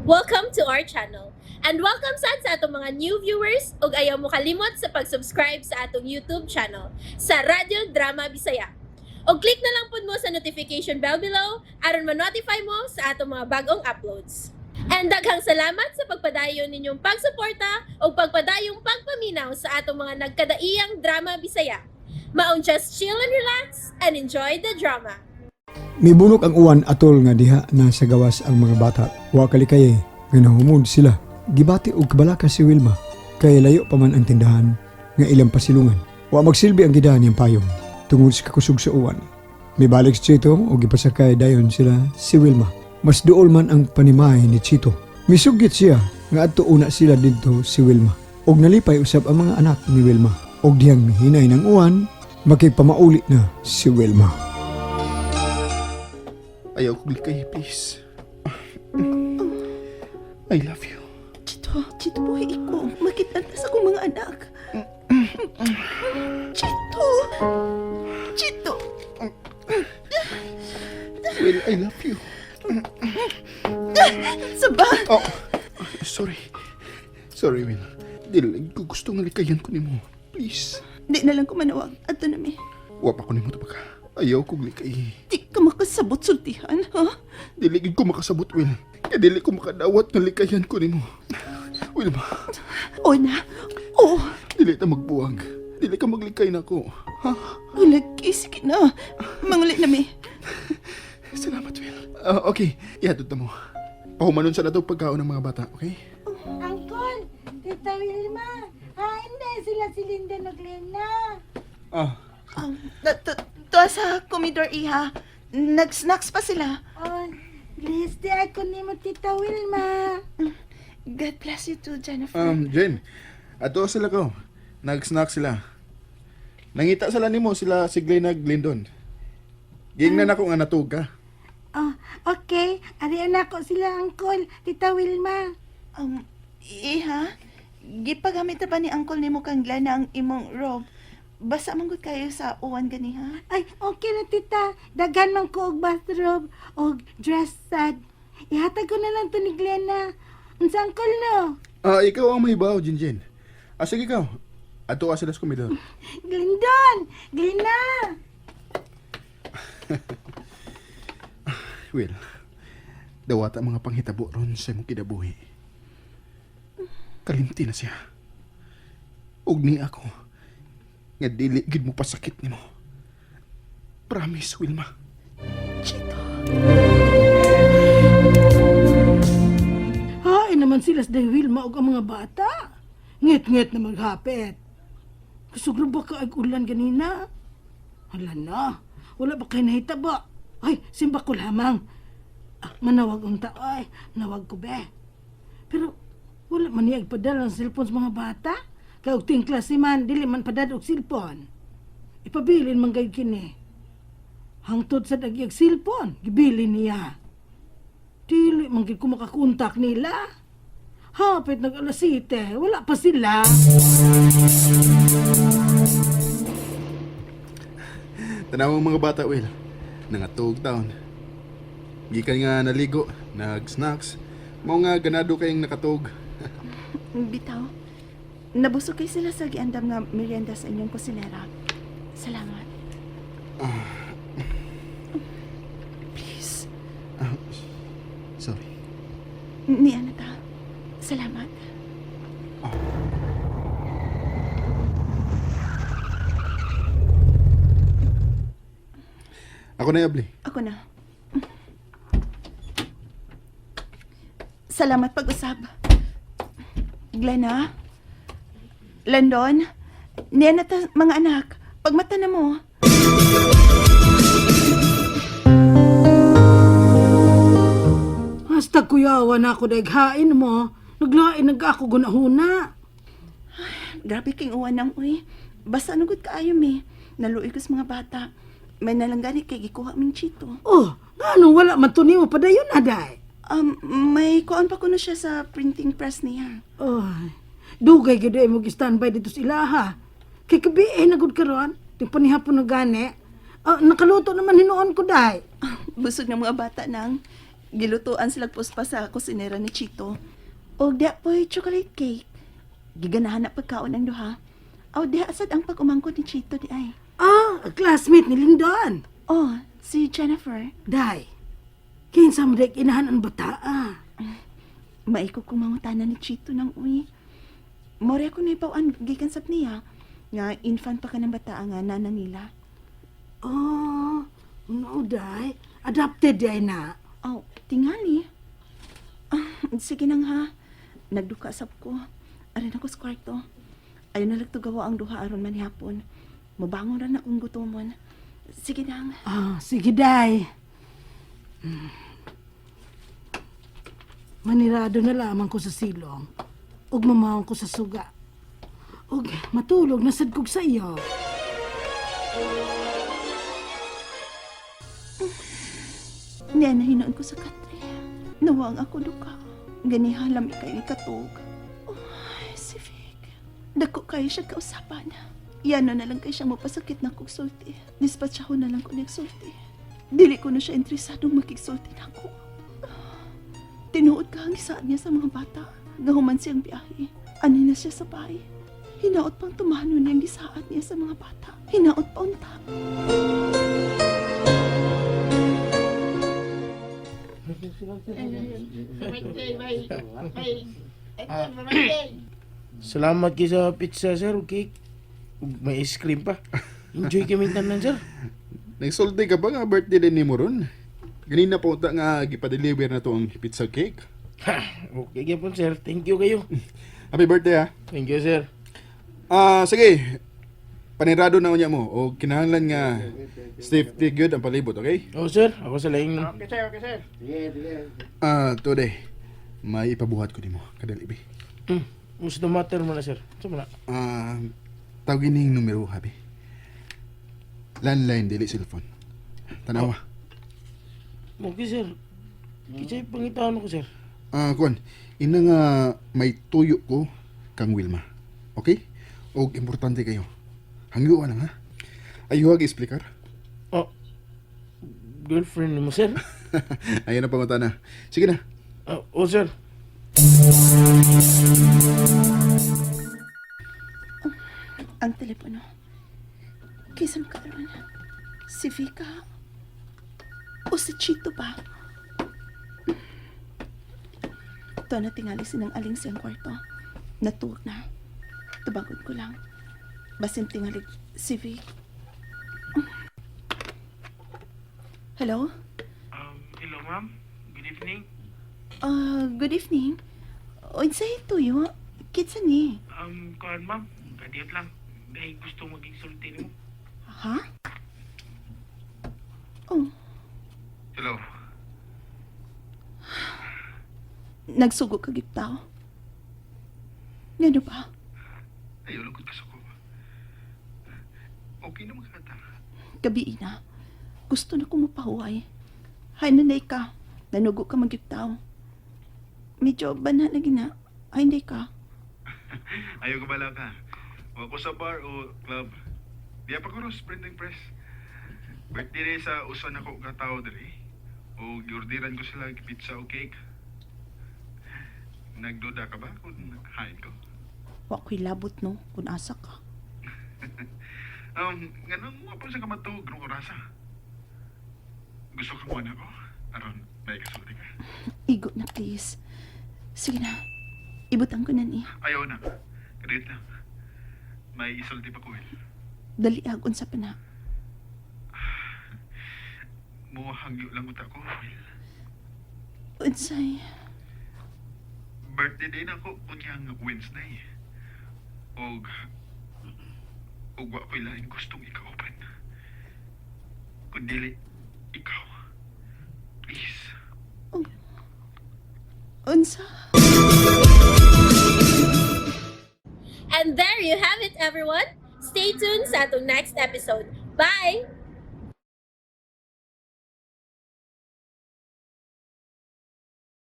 Welcome to our channel. And welcome sad sa atong mga new viewers ug ayaw mo kalimot sa pag-subscribe sa atong YouTube channel sa Radyo Drama Bisaya. Og click na lang pud mo sa notification bell below aron ma-notify mo sa atong mga bagong uploads. And daghang salamat sa pagpadayon ninyong pagsuporta ug pagpadayong pagpaminaw sa atong mga nagkadaiyang drama Bisaya. Maong just chill and relax and enjoy the drama. Mibunok ang uwan atol nga diha na sa gawas ang mga bata. Wa kalikay nga nahumod sila. Gibati og kabalaka si Wilma kay layo pa man ang tindahan nga ilang pasilungan. Wa magsilbi ang gidahan niyang payong tungod sa kakusog sa uwan. Mibalik si Chito og gipasakay dayon sila si Wilma. Mas duol man ang panimay ni Chito. Misugit siya nga adto una sila didto si Wilma. Og nalipay usab ang mga anak ni Wilma. Og dihang hinay ng uwan, makipamauli na si Wilma. Ayaw kong likay, please. I love you. Chito, Chito, buhay ko. Makita na sa akong mga anak. Chito! Chito! Will, I love you. Saba! Oh, sorry. Sorry, Will. Dili ko gusto nga likayan ko nimo. Please. Di na lang ko manawag. Ato na mi. Wa pa ko nimo tabaka. Ayaw kong likay. Di ka makasabot sultihan, ha? Dili gid ko makasabot, Will. Kaya dili ko makadawat nga likayan ko nimo. Wilma, O na. O, dili ta magbuwag. Dili ka maglikay nako. Ha? lagi, sige na. Manguli na mi. Salamat, Will. Ah, okay, ihatod na mo. Pahumanon sa nato pagkaon ng mga bata, okay? Uncle, Tita Wilma, hain na sila si Linda ug Lena. Ah, To sa komidor, iha. Nag-snacks pa sila. Oh, Grace, di ako nimo Tita Wilma. God bless you too, Jennifer. Jen, ato sila ko. Nag-snack sila. Nangita sila nimo sila si Glenn ag Glendon. Gingnan ako nga natug ka. Oh, okay. Ari na ako sila, Uncle, Tita Wilma. Iha, gipagamit na ba ni Uncle nimo kang Glenn ang imong robe? Basa man gud kayo sa uwan gani ha? Ay, okay na, Tita. Daghan man ko og bathrobe og dress sad. Ihatag ko na lang to ni Glenna. Unsa, Uncle, no? Ah, ikaw ang mahibaw, Jen Jen. Ah, sige ikaw. Ato ka sila sa komidor. Glendon! Glenna! Will, dawata ang mga panghitabo ron sa imong kinabuhi. Kalimti na siya. Ug ni ako, nga dili gid mo pasakit nimo. Promise, Wilma. Chito. Hain naman sila sa Day Wilma og ang mga bata. Ngit-ngit na maghapit. Kusog ba ka ag ulan ganina? Hala na, wala ba kayo nahita ba? Ay, simba ko lamang. Ah, manawag ang tao ay, nawag ko be. Pero wala man niya padala ang cellphone sa mga bata. Kay og ting klase man, dili man padad og cellphone. Ipabilin man gayud kini. Hangtod sa dagyag cellphone, gibilin niya. Dili man gid ko makakontak nila. Hapit nag alas 7, wala pa sila. Tanaw ang mga bata, Will. Nangatug taon. Gikan nga naligo, nag-snacks. Mao nga ganado kayong nakatug. Bitaw. Nabusog kay sila sa giandam nga merienda sa inyong kusinera. Salamat. Please, Ah, sorry. niya na ta. Salamat. Ako na yabli. Ako na. Salamat pag-usab. Glenna? Landon? Niya na ta, mga anak. Pagmata na mo. Hasta kuyawa na ako daghain mo. Naglain nag ako gunahuna. Grabe king uwan ng uy. Basta ano gud kaayo mi. Naluoy ko sa mga bata. May nalanggani kay gikuha ming chito. Oh, ngano wala man to nimo padayon na day. May kuan pa kuno siya sa printing press niya. Oh, dugay gyud ay mo standby dito sa ilaha. Kay kabi eh na gud karon, ting panihapon na gani. Ah, nakaluto naman hinuon ko day. Busog ng mga bata nang. Gilutuan sila puspa sa kusinera ni Chito. Og diha po'y chocolate cake. Giganahan na pagkaon ang duha. Aw diha sad ang pag-umangkon ni Chito di ay. Ah, classmate ni Lindon. Oh, si Jennifer. Day, kinsa mo dek inahan ang bata ah. Maiko kong mangutana ni Chito ng uwi. More ako naipawan gikan sab niya nga infant pa ka ng bata nga nana nila. Oh, no, day. Adopted day na. Oh, tingali. Ah, sige nang ha. Nagduka sab ko. Arin ako sa kwarto. Ayaw na lagtugawa ang duha aron man hapon. Mabangon ra na akong gutomon. Sige nang. Ah, sige, day. Manirado na lamang ko sa silong. Ug mamahong ko sa suga. Ug matulog na sad kog sa iyo. Niya na hinoon ko sa katre. Nawang ako duka. Ganiha lami kayo ikatog. Oh, si Vic. Dako kayo siya kausapan. Yano na lang kay siya mapasakit na kog sulti. Dispatcha ko na lang ko nagsulti. Dili ko na siya interesadong makigsulti na ako. Tinuod ka ang isaan niya sa mga bata. Gahuman siyang biyahe. Ani na siya sa bahay. Hinaot pang tumano niyang gisaad niya sa mga bata. Hinaot pa unta. Salamat kay sa pizza, sir, ug cake. Ug may ice cream pa. Enjoy kami tanan, sir. Nagsulti ka ba nga birthday din ni mo ron? Ganina pa unta nga gipa-deliver na to ang pizza cake. Ha, okay gyapon, sir. Thank you kayo. Happy birthday ha. Thank you, sir. Ah, sige. Panirado na unya mo o kinahanglan nga safety good ang palibot, okay? Oh, sir, ako sa laing Ah, today may ipabuhat ko nimo kadali bi. What's the matter mo na, sir? Sa mo na? Ah, tawagin ning numero habi. Landline dili cellphone. Tanawa. Okay, sir. Kisay pangitaan ko, sir. Ah, kuan, ina nga may tuyo ko kang Wilma. Okay? Og importante kayo. Hangyuan lang ha. Ayuhag explicar. Oh, girlfriend mo, sir? Ayan na pangutana. Sige na. Oh, oh, sir. Ang telepono. Kaysa makaroon. Si Vika. O si Chito ba? Ito na tingali sinang aling siyang kwarto. Natuwag na. Tubagon ko lang. Basin tingali si Vic. Hello? Hello, ma'am. Good evening. Good evening. Unsay tuyo? Kitsa ni? Kuan, ma'am. Kadiyot lang. May gusto maging sulti nimo. Ha? Oh, Hello. nagsugo ka giptaw. Ngano ba? Ayaw lang ko kasuko. Okay na magkata. Gabi na. Gusto na kong mapahuway. Hay nanay ka. Nanugo ka magiptaw. Medyo bana lagi na. Ay, hindi ka. Ayaw ko bala ka. Wa ko sa bar o club. Diya pa ko ros printing press. Birthday day sa usa nako ka tawo diri. O giorderan ko sila og pizza o cake. Nagduda ka ba kung hain ko? Wa ko'y labot no, kung asa ka. Nganong wa pa sa kamatuog rong orasa? Gusto ka mo na ko? Aron may kasulti ka. Igo na, please. Sige na. Ibutang ko na ni. Ayaw na. Kadiyot lang. May isulti pa ko, Will. Dali agon sa pana. Muhangyo lang uta ko, Will. Unsay. Birthday day na ko unyang Wednesday. Og og wa ko'y laing gustong ikauban. Kun dili ikaw. Please. Unsa? And there you have it, everyone. Stay tuned sa atong next episode. Bye!